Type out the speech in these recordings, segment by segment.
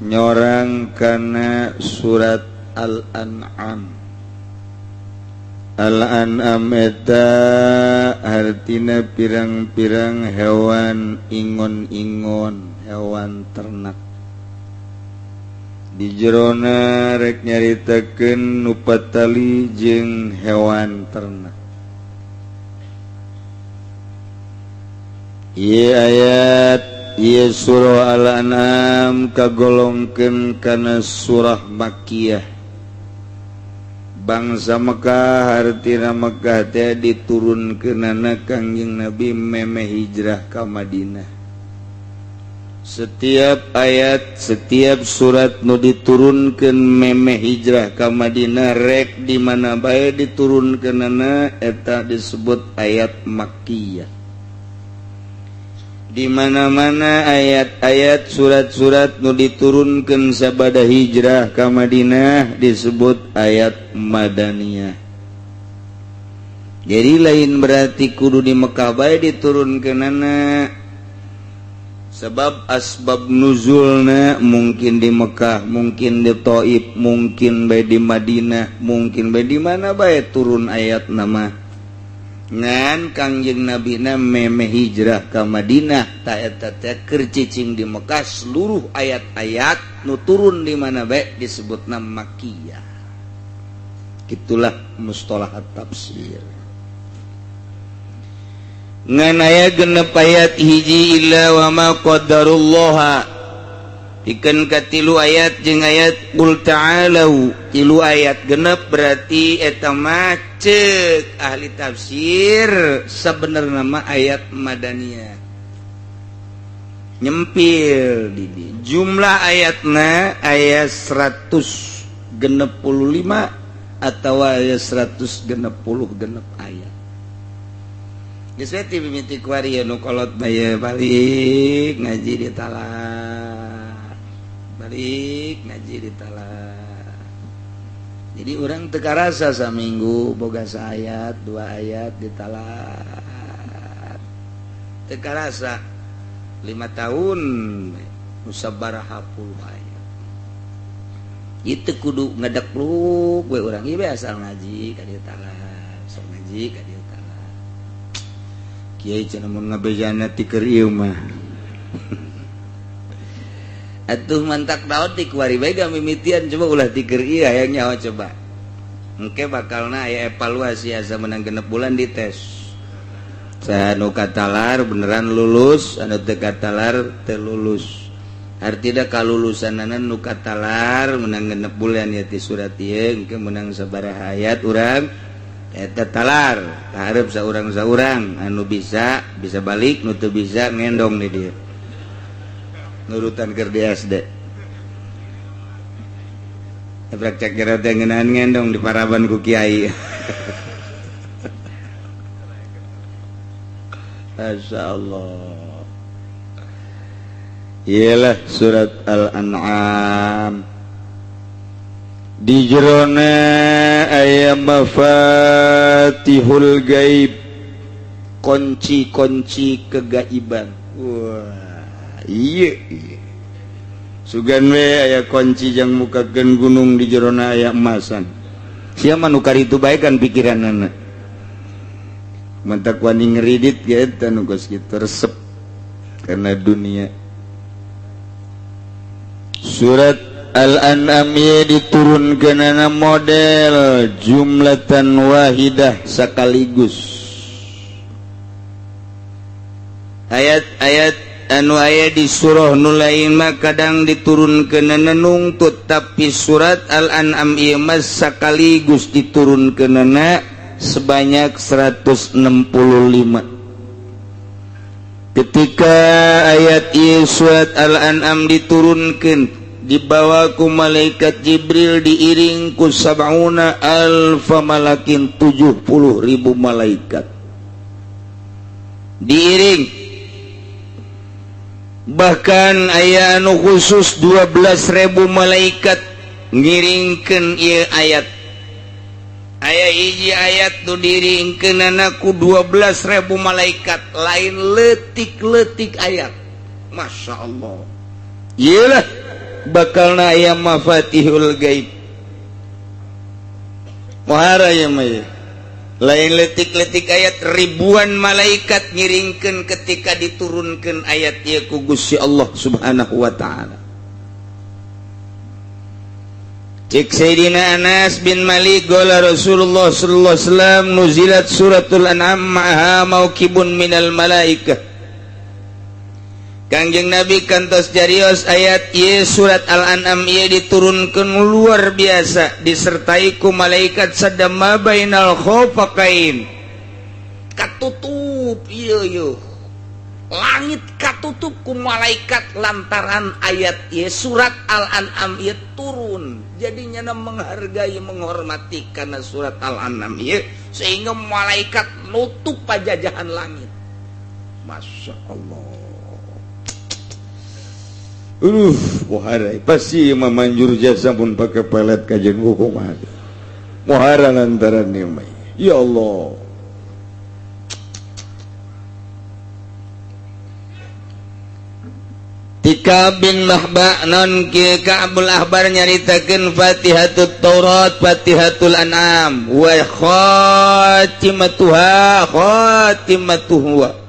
Nyorang kana surat Al-An'am. Al-An'am eta hartina pirang-pirang hewan ingon-ingon, hewan ternak. Di jerona rek nyaritakeun nu patali jeung hewan ternak. Ieu ayat ieu surah Al-An'am kagolongkeun kana surah Makkiyah. Bangsa Mekah hartina Mekah teh diturunkeunana Kangjeng Nabi memeh hijrah ka Madinah. Setiap ayat, setiap surat nu diturunkeun memeh hijrah ka Madinah rek di mana bae diturunkeunana eta disebut ayat Makkiyah. Di mana-mana ayat-ayat surat-surat nu diturunkeun sabada hijrah ka Madinah disebut ayat Madaniyah. Jadi lain berarti kudu di Mekah bae diturunkeunana. Sebab asbab nuzulna mungkin di Mekah, mungkin di Taif, mungkin bae di Madinah, mungkin bae di mana bae turun ayat nama. Ngan Kangjeng Nabina memeh hijrah ka Madinah ta eta teh keur cicing di Mekah seluruh ayat-ayat nu turun di mana bae disebutna Makkiyah. Itulah mustalahat tafsir. Ngan aya genep ayat hiji illa wa ma qaddarullaha. Pikeun ka tilu ayat jeung ayat qul ta'alu, tilu ayat genep berarti eta mah ceuk ahli tafsir sebenarnya mah ayat madaniyah. Nyempil di jumlah ayatna aya 165 atau aya 166 ayat. Geus we ti mimiti kuari nu kolot bae balik ngaji di talar. Balik ngaji di talar. Jadi orang teu karasa saminggu boga saayat, dua ayat di talar. Teu karasa 5 tahun musabaraha puluh ayat. Itu kudu ngedekluk we urang ieu asal ngaji ka dieu talar, sok ngaji ka dieu talar. Kiai cenah mun ngabejana ti keur ieu mah. Atuh mantak daun ti kuari bae mimitian coba ulah ti keur ieu hayang nyaho coba. Engke bakalna aya evaluasi asa menang 6 bulan dites. Saha nu katalar beneran lulus, anu teu katalar teu lulus. Artina kalulusanana nu katalar menang 6 bulan ya ti surat ieu engke menang sabaraha ayat urang eta talar kaharep saurang-saurang anu bisa bisa balik nu teu bisa ngendong di dieu. Nurutan keur di SD. Ebrek cek jero teh ngeunahan ngendong di paraban ku kiai. Masyaallah. Iyalah surat Al-An'am. Di jerona aya mafatihul gaib, kunci-kunci kegaiban. Wah, iya iya. Sugan we aya kunci jang mukakeun gunung di jerona aya emasan. Sia mah nu karitu bae kan pikiranana. Mantak wani ngeridit ge eta nu geus kitu resep karena dunia. Surat Al-An'am ieu diturunkeunana model jumlatan wahidah sekaligus. Ayat-ayat anu aya di surah nu lain mah kadang diturunkeunana nungtut, tapi surat Al-An'am ieu mah sekaligus diturunkeunana sebanyak 165. Ketika ayat ieu surat Al-An'am diturunkeun dibawa ku malaikat Jibril diiring ku sab'una alfa malakin, 70.000 malaikat diiring. Bahkan aya anu khusus 12.000 malaikat ngiringkeun ieu ayat. Aya hiji ayat nu diiringkeunana ku 12.000 malaikat, lain leutik-leutik ayat. Masya Allah. Iyalah Bakalna aya mafatihul gaib. Muhara ya mah. Lain letik-letik ayat ribuan malaikat ngiringkeun ketika diturunkan ayat ieu ku Gusti Allah Subhanahu wa taala. Cik Sayyidina Anas bin Malik qala Rasulullah sallallahu alaihi wasallam nuzilat suratul an'am ma'aha mauqibun minal malaikah. Kangjeng Nabi kantos jarios ayat ieu surat Al-An'am ieu diturunkeun luar biasa disertai ku malaikat sadama bainal khofaqain. Katutup ieu ieu. Langit katutup ku malaikat lantaran ayat ieu surat Al-An'am ieu turun. Jadi nyana menghargai menghormati karena surat Al-An'am ieu sehingga malaikat nutup pajajahan langit. Masya Allah. Muhara pasti memanjur jasa pun pakai pelet kajian hukum ada. Muhara lantaran ni, ya Allah. Tika bin Mahba non ki Ka'bul Ahbar nyaritakeun Fatihatut Taurat, Fatihatul An'am wa khatimatuha khatimatuhu.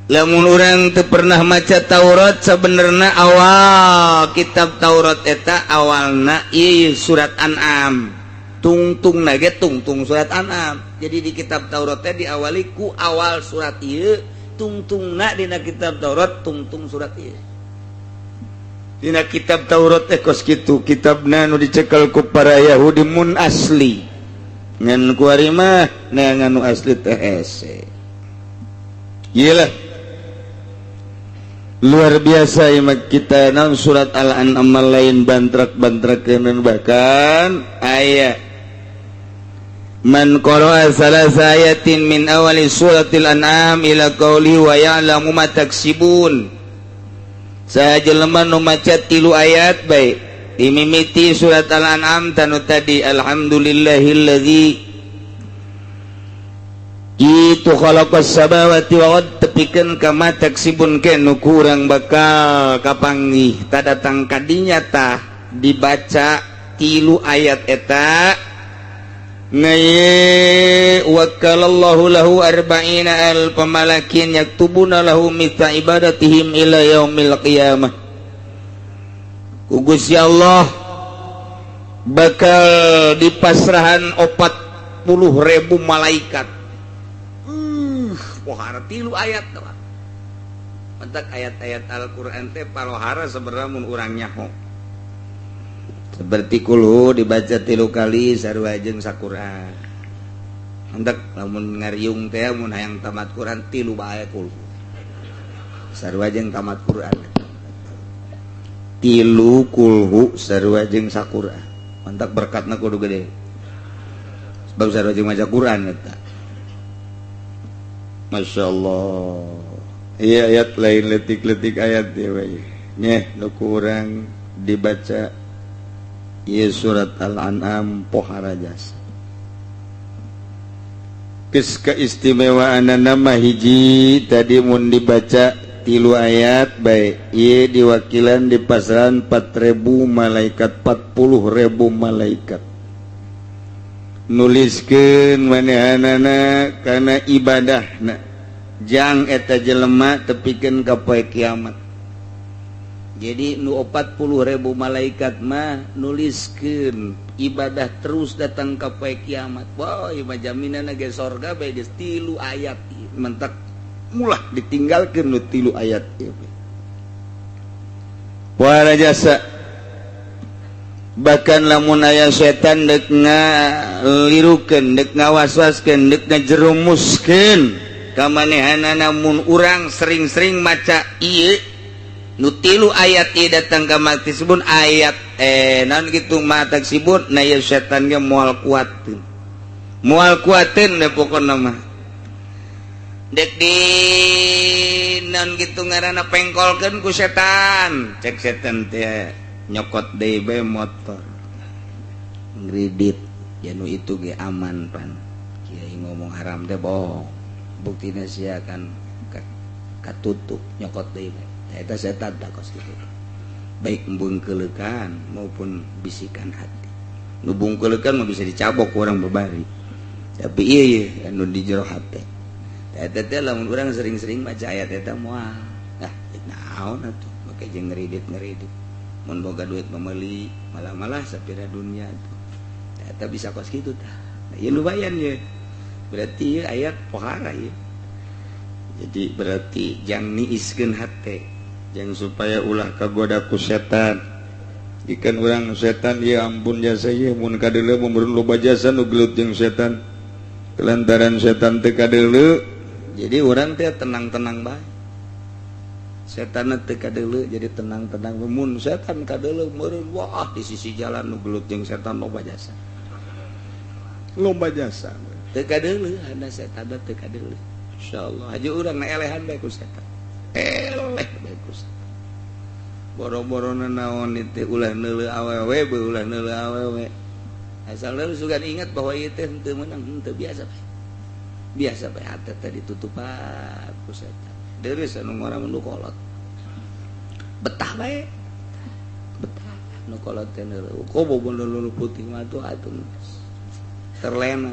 Lamun urang teu pernah maca Taurat sabenerna awal kitab Taurat eta awalna ieu surat An'am. Tungtung na ge tungtung surat An'am. Jadi di kitab Taurat teh diawali ku awal surat ieu, tungtungna dina kitab Taurat tungtung surat ieu. Dina kitab Taurat teh kos kitu, kitabna nu dicekel ku para Yahudi mun asli. Ngan kuari mah neangan nu asli teh hese. Iyalah luar biasa imak kita non surat Al-An'am lain bantrak-bantrakeun bahkan aya man qara'a salasa ayatin min awali suratil an'am ila qauli wa ya'lamu ma taksibun. Sajelema nu maca 3 ayat bae dimimiti surat Al-An'am tanu tadi alhamdulillahillazi itu khalaqas samawati wal ard tepikeun ka ma taksibun ke nu kurang bakal kapanggih ta datang kadinya tah dibaca 3 ayat eta ngaye wakalallahu lahu arba'ina alf malakin yaktubuna lahu mithla ibadatihim ila yaumil qiyamah. Ku Gusti Allah bakal dipasrahan 40.000 malaikat. Pohara 3 ayat doang. Mentak ayat-ayat Al-Qur'an teh palohara sebenarnya mun urang nyaho. Seperti kulhu dibaca 3 kali sarua jeung saquran. Mentak lamun ngariung teh mun hayang tamat Quran 3 bae kulhu. Sarua jeung tamat Quran. 3 kulhu sarua jeung saquran. Mentak berkatna kudu gede. Sebab sarua jeung maca Quran eta. Masya Allah. Iya ayat lain letik-letik ayat ya bae. Nyeh nu kurang dibaca ieu surat Al-An'am pohara jasa. Geus keistimewaanna mah hiji tadi mun dibaca 3 ayat bae ieu diwakilan di pasaran 4.000 malaikat 40.000 malaikat. Nuliskeun manehanana kana ibadahna jang eta jelema tepikeun ka poe kiamat. Jadi nu 40.000 malaikat mah nuliskeun ibadah terus datang ka poe kiamat. Wah, ieu mah jaminanna ge sorga bae geus 3 ayat mentak mulah ditinggalkeun nu 3 ayat ieu. Wah jasa. Bahkan lamun aya setan dek ngalirukeun, dek ngawaswaskeun, dek ngajerumuskeun ka manehanana mun urang sering-sering maca ieu nu 3 ayat ieu datang ka maksibun ayat naon kitu ma taksibun na ieu setan ge moal kuateun. Moal kuateun we pokona mah. Dek di naon kitu ngaranna pengkolkeun ku setan. Cek setan teh nyokot deui bae motor ngridit ya nu itu ge aman pan kiai ngomong haram teh bohong buktina sia kan katutup nyokot deui bae eta setan tah kos kitu. Baik bungkeulekan maupun bisikan hati. Nu bungkeulekan mah bisa dicabok ku urang babari. Tapi ieu ye anu di jero hate. Eta teh lamun urang sering-sering maca ayat eta moal. Ah, naon atuh make jeung ngeridit-ngeridit. Mun boga duit memeuli, malah-malah sapira dunia tuh. Eta bisa kos kitu tah. Nah, ieu lumayan ye. Berarti ieu ayat pohara ieu. Jadi berarti jang niiskeun hate. Yang supaya ulah kagoda ku setan. Ikan orang setan ya ampun jasa ye mun kadeuleu mun loba jasa nu gelut jeung setan. Kelantaran setan teu kadeuleu jadi urang teh tenang-tenang bae. Setan teu kadeuleu jadi tenang-tenang. Mun setan kadeuleu meureun wah di sisi jalan nu gelut jeung setan loba jasa. Loba jasa. Teu kadeuleu hana setan teu kadeuleu. Insyaallah haji urang na elehan bae ku setan. Eleh bagus. Boro-boro naon itu ulah neuleuh awewe, ulah neuleuh awewe. Asal leuleuh sugan ingat bahwa ieu teh henteu meunang, henteu biasa bae. Biasa bae hate teh ditutupan ku setan. Deureuh anu ngora nu kolot. Betah bae. Betah nu kolot teh neuleuh. Kobo nu putih mah atuh atuh. Terlena.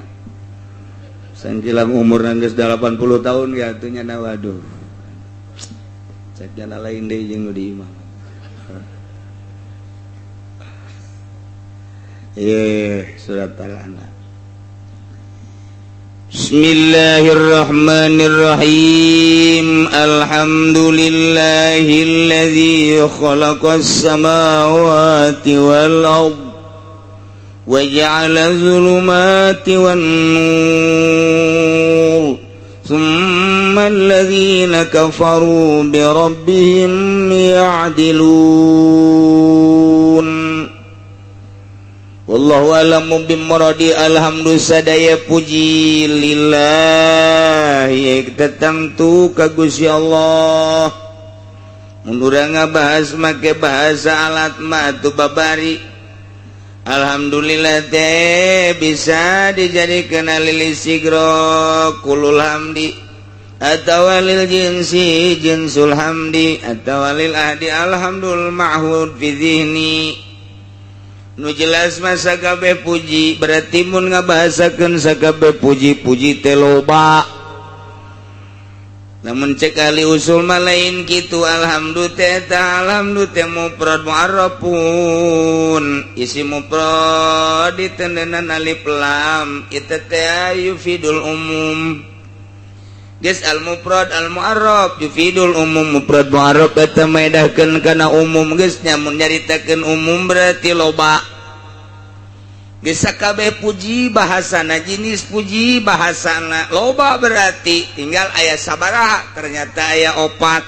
Sanjilang umur geus 80 tahun ya atuh nya waduh. Cek jana lain deui jeung di imah. Surat Al-An'am. Bismillahirrahmanirrahim. Alhamdulillahilladzi khalaqas samawati wal ard wa ja'ala dzulumati wan nur. Tsumma alladzina kafaru bi rabbihim ya'dilun. Wallahu a'lamu bimuradi. Alhamdulillah sadaya puji lillahi tetangtu ka Gusti Allah. Mun urang ngabahas make bahasa alat mah atuh babari. Alhamdulillah teh bisa dijadikeun lil sigro kulul hamdi atawa lil jinsi jinsul hamdi atawa lil ahdi alhamdul ma'hud fi zihni. Nu jelas mah sakabeh puji berarti mun ngabahasakeun sakabeh puji-puji teh loba. Namun cek ahli usul mah lain kitu. Alhamdulillah teh alhamdulillah teh mufrad mu'arrafun isi mufrad ditendenan alif lam itu teh yufidul umum. Geus al mufrad al mu'arraf yufidul umum. Mufrad mu'arraf eta maedahkeun kana umum. Geus nya mun nyaritakeun umum berarti loba. Geus sakabeh puji bahasana jenis puji bahasana loba berarti tinggal aya sabaraha ternyata aya opat.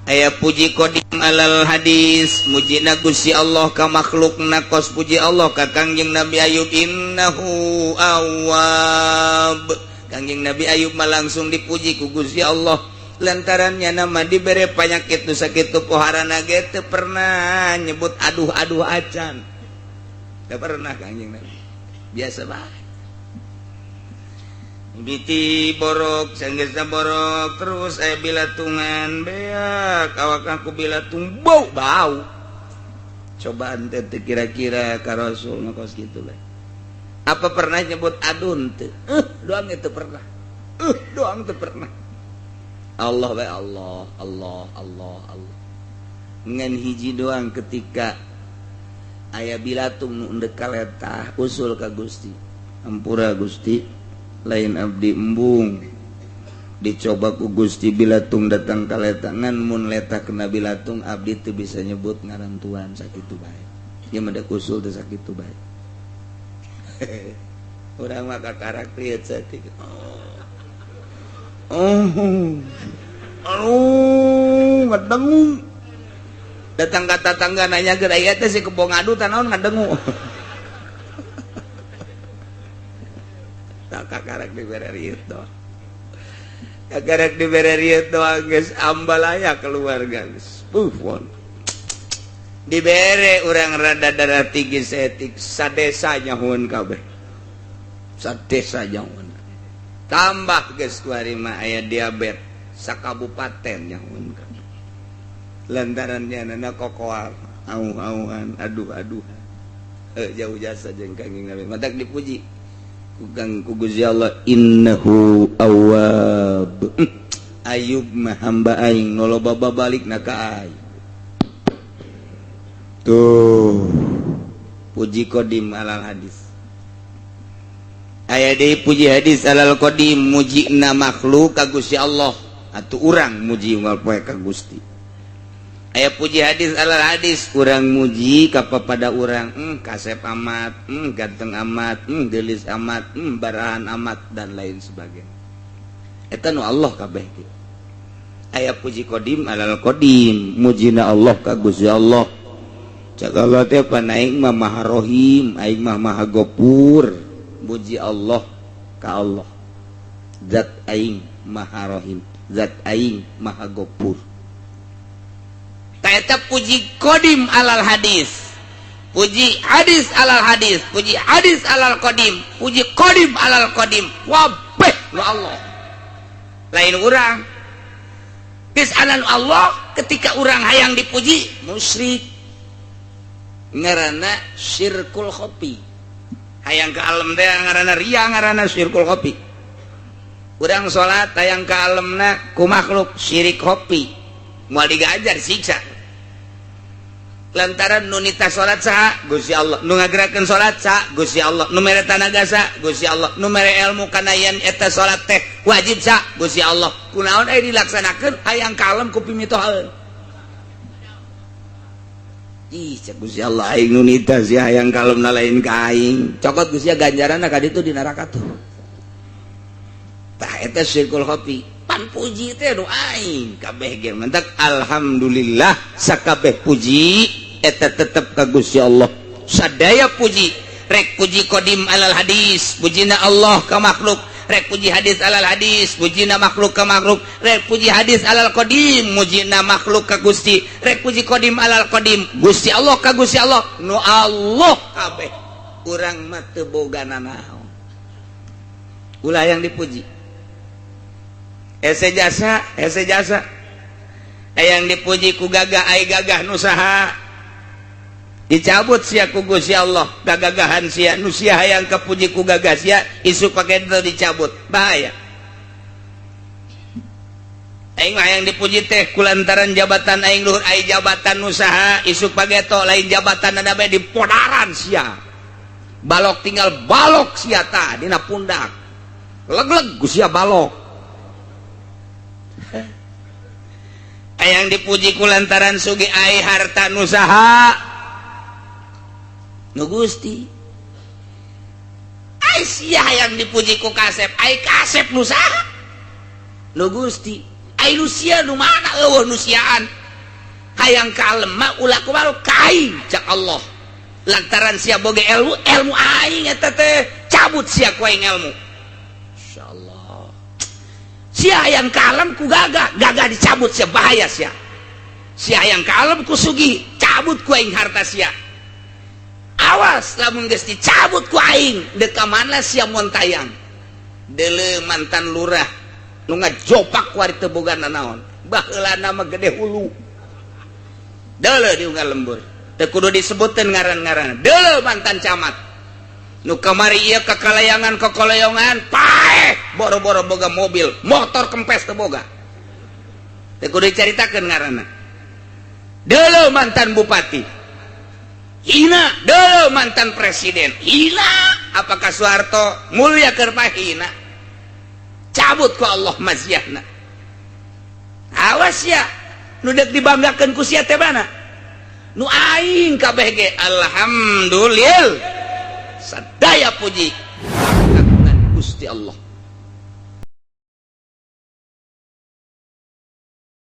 Aya puji qadim alal hadis mujina Gusti Allah ka makhlukna kos puji Allah ka Kangjeng Nabi Ayub innahu awwab. Kangjeng Nabi Ayub mah langsung dipuji ku Gusti Allah lantarannya nama dibere panyakit nu sakitu poharana ge teu pernah nyebut aduh-aduh acan. Teu pernah Kangjeng Nabi. Biasa bae. Biti borok, sanggeusna borok terus aya bilatungan beak awak aku bilatung bau bau. Cobaan teh kira-kira ka Rasul mah kos kitu lah. Apa pernah nyebut adun teu? Doang itu pernah. Doang teu pernah. Allah bae Allah, Allah, Allah, Allah. Ngan hiji doang ketika aya bilatung nu endek kaletah usul ka Gusti. Ampura Gusti, lain abdi embung. Dicoba ku Gusti bilatung datang kaletah ngan mun letah kena bilatung abdi teu bisa nyebut ngaran Tuhan sakitu bae. Ieu mah da usul teh sakitu bae. Urang mah kakarak lieu saeutik. Oh. Aduh, ngadengu. Datang ka tatangga nanya geus aya teh si kebo ngadu tah naon ngadengu. Tak kakarak dibere rieu doang. Kakarak dibere rieu doang geus ambalaya keluarga geus. Won. Dibere urang rada darah tinggi saeutik sadesa nyahueun kabeh. Sadesa nyahueun. Tambah geus kuari mah aya diabetes sakabupaten nyahueun kabeh. Lantaran nyanana kokoal au-auan aduh-aduh jauh jasa jeung Kangjeng Nabi matak dipuji ku Kang ku Gusti Allah, innahu awwab. Ayub mah hamba aing nu loba babalikna ka aing. Tuh, puji kodim alal hadis. Aya deui puji hadis alal kodim, mujina makhluk ka Gusti Allah atuh urang muji unggal poe ka Gusti. Aya puji hadis alal hadis, urang muji pada urang, kasep amat, ganteng amat, gelis amat, barahan amat, dan lain sebagainya. Eta nu Allah kabeh. Aya puji kodim alal kodim, mujina Allah ka Gusti Allah. Cak Allah teh, pan aing mah Maha Rohim, aing mah Maha Gopur. Muji Allah ka Allah, zat aing Maha Rohim, zat aing Maha Gopur. Eta puji kodim alal hadis, puji hadis alal hadis, puji hadis alal kodim, puji kodim alal kodim, wabeh nu Allah, lain urang. Geus Allah. Ketika urang hayang dipuji, musyrik, ngaranna syirkul khofi. Hayang ka alam teh ngaranna ria, ngaranna syirkul khofi. Urang salat hayang ka alamna ku makhluk, syirik khofi, moal digajar, siksa, lantaran nu nitah salat saha? Gusti Allah. Nu ngagerakeun salat saha? Gusti Allah. Nu mere tanaga saha? Gusti Allah. Nu mere ilmu kana yen eta salat teh wajib saha? Gusti Allah. Kunaon aya dilaksanakeun hayang kalem ku pimitohaeun? Ih, cek Gusti Allah, aing nu nitah, sia hayang kalem na lain ka aing. Cokot Gusti ganjaranna ka ditu di neraka tuh. Tah, eta syirkul khofi. Pan puji teh nu aing kabeh ge. Mentak alhamdulillah, sakabeh puji eta tetep ka Gusti Allah. Sadaya puji, rek puji kodim alal hadis, pujina Allah ka makhluk, rek puji hadis alal hadis, pujina makhluk ka makhluk, rek puji hadis alal kodim, mujina makhluk ka Gusti, rek puji kodim alal kodim, Gusti Allah ka Gusti Allah, nu Allah kabeh. Urang mah teu boga nanaon. Ulah yang dipuji. Ese jasa, ese jasa. Yang dipuji ku gagah, ai gagah nu saha? Dicabut sia ku Gusti Allah gagagahan sia. Nu sia hayang kapuji ku gagah sia, isuk pake dicabut, bahaya. Aing mah yang dipuji teh kulantaran jabatan aing luhur, ai jabatan nu saha? Isuk pageto lain jabatan ada bae, dipodaran sia. Balok tinggal balok sia tah dina pundak, leg-leg ku sia balok. Yang dipuji kulantaran sugi, ai harta nu saha? Nu Gusti. Ai sia yang dipuji ku kasep, ai kasep nu saha? Nu Gusti. Ai nu sia nu mana? Eueuh nu siaan. Hayang kalem mah ulah ku kaing, cak Allah, lantaran sia boga ilmu, ilmu aing eta teh, cabut sia ku aing ilmu. Insyaallah sia yang kalem ku gagah, gagah dicabut sia, bahaya sia. Sia yang kalem ku sugi, cabut ku aing harta sia. Awas lamun geus dicabut ku aing, dek ka mana sia montayang? Deuleu mantan lurah nu ngajopak kuari teu boga nanaon, baheula nama gede hulu. Deuleu di unggal lembur, teu kudu disebutkeun ngaran-ngaran. Deuleu mantan camat nu kamari ieu kakalayangan kakalayangan paeh, boro-boro boga mobil, motor kempes teu boga, teu kudu dicaritakeun ngaranna. Deuleu mantan bupati hina, deuleu mantan presiden hina. Apakah Soeharto mulia keur hina? Cabut ku Allah maziahna. Awas ya, nu deuk dibanggakeun ku sia teh mana? Nu aing kabeh ge alhamdulillah, sadaya puji kagungan Gusti Allah.